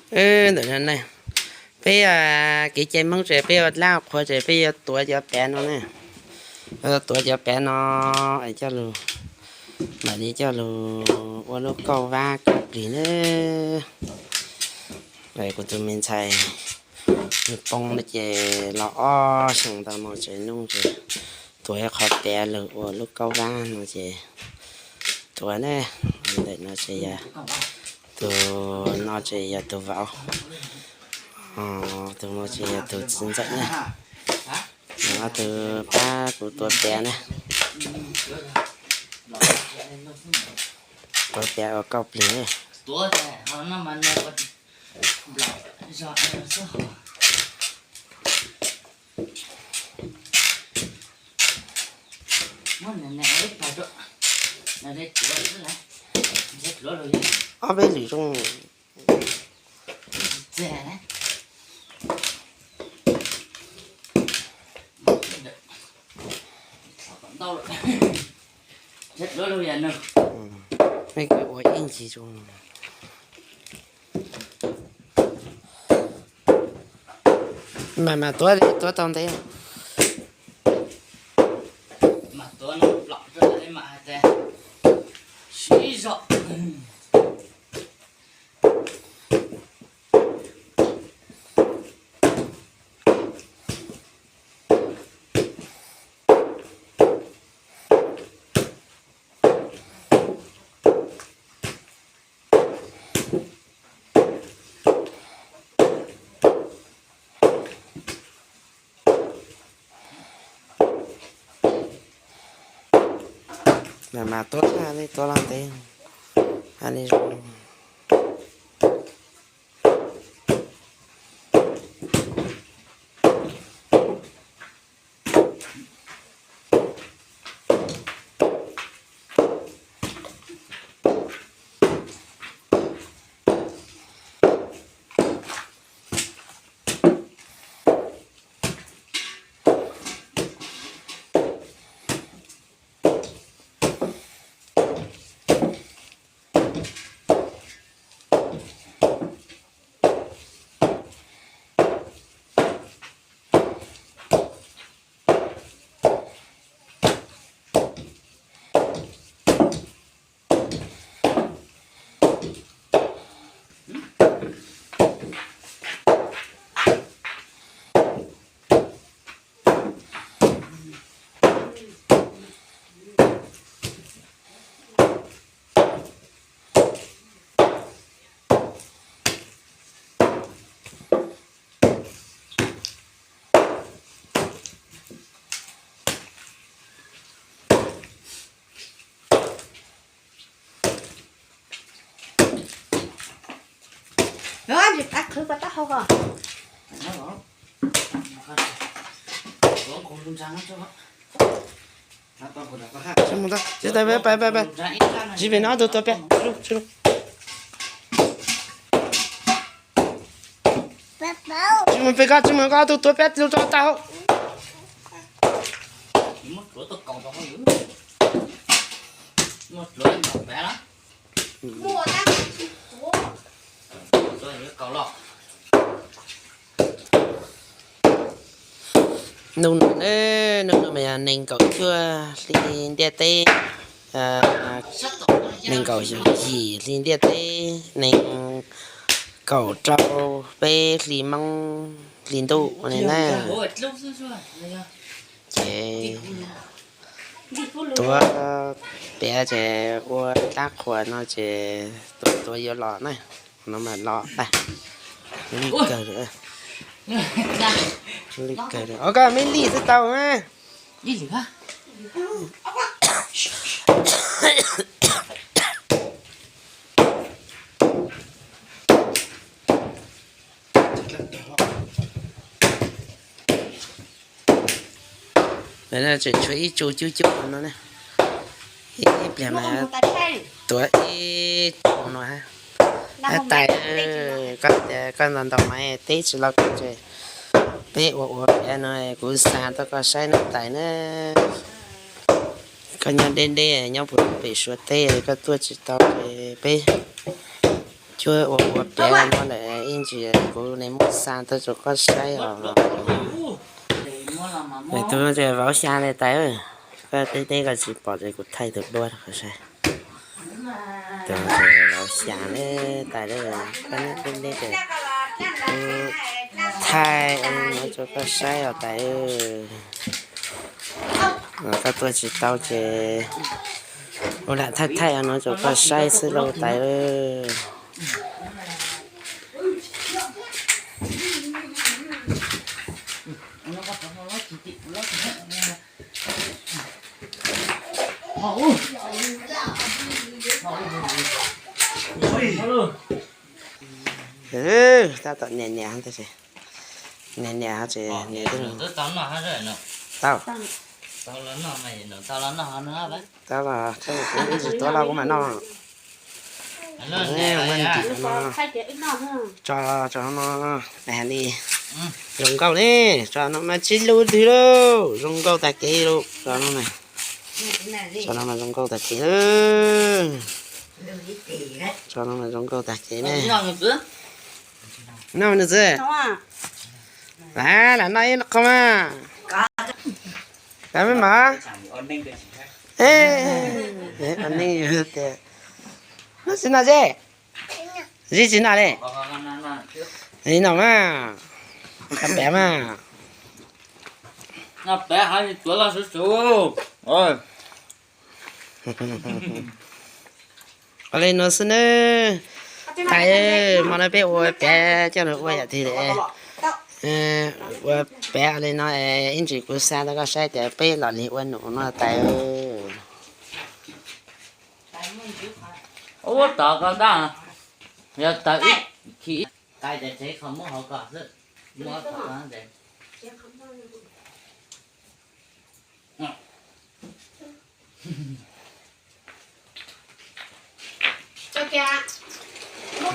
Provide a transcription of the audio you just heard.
Ntawm no ne, peb kev cai Hmoob ces peb ua lab qhua ces peb yuav tuav cov pav no ne, tuav cov pav no es coj lug, mam li coj lug ua lub kauj vab kauj plig ne. Kuv tus me ntxhais nws poob no ces los ob xyoos ntau mus tsev nub ces tuav ib qho pav lug ua lub kauj vab no ces tuav ne. Ntawm no ces yog tus, no ces yog tus vauv, tus no ces yog tus txiv ntxawm ne. Ob tug pab kuv tuav pav ne, tuav pav ua kauj plig ne. Ob peb lwm zoo. Ua ib ncig zoo. Mas mas tuav li tuav tau ntev. Mas mas tuav, tuav los ntev, ha li zoo. Tsis mus, tsis mus peb, peb, peb, tsis pem no ob tug tuav peb. Tsis mus pem koj, tsis mus koj ob tug tuav peb lug rau tau. Nub no, nub no mas yog nees nkaum cuaj hli ntiaj teb, nees nkaum yim hli ntiaj teb, nees nkaum rau peb hli Moob hli ntuj li na. Ces tuav pem ces ua dab qhuas no ces tuav tuav yuav los na. No mas los tag. Li kawg, li kawg. Ua koj me li xwb tau na. Tseem tshuav ib tsu cub cub no ne. Ib pliag mas tuav ib tsu no. Tais, koj tias koj ntaus ntaus mas teb tsis los koj ces peb ua ua pem no, kuv xa tuaj koj saib na tais na. Koj nyob deb deb nyob puag pem Suav teb koj tuaj tsis tau ces peb Cuab ua ua piav no lawm ib ntsis kuv li muab xa tuaj rau koj saib os. Tus no ces vauv xya li tais, koj teb teb koj tsis pom ces kuv thaij tus duab rau koj saib. Tus no ces vauv xya li tais, koj neb teb teb ces kuv thaij no rau koj saib os tais. Koj tuaj tsis tau ces kuv lam thaij thaij no rau koj saib xwb lauj tais. Tab tom niam niam, niam niam, tau, tau los, kuv tsis tuav los kuv mam noj. Tso, tso no, li zoo nkauj li, tso no mas tsis lus twg lauj, zoo nkauj tag kev lauj, tso no mas, tso no mas zoo nkauj tag kev lauj. Tso no mas zoo nkauj tag kev ne. Noj nws txiv. Lam, lam noj ib qho mas. Lam me mas. Ua neej yug tias, noj tsis noj ze? Zib tsis noj li. Zib noj mas, noj pev mas. Ua li no xwb nawb. Tais, hmo no peb ua pev coj los ua yam twg li? Ua pev li no, ib ntsis kuv xa rau koj saib tias peb los li ua num no tais. Ua tod koj ntaj, yog tawm ib khi tais tes tsev qhov muab hauv ko xwb, muab qhov ko tes. Tso kiag.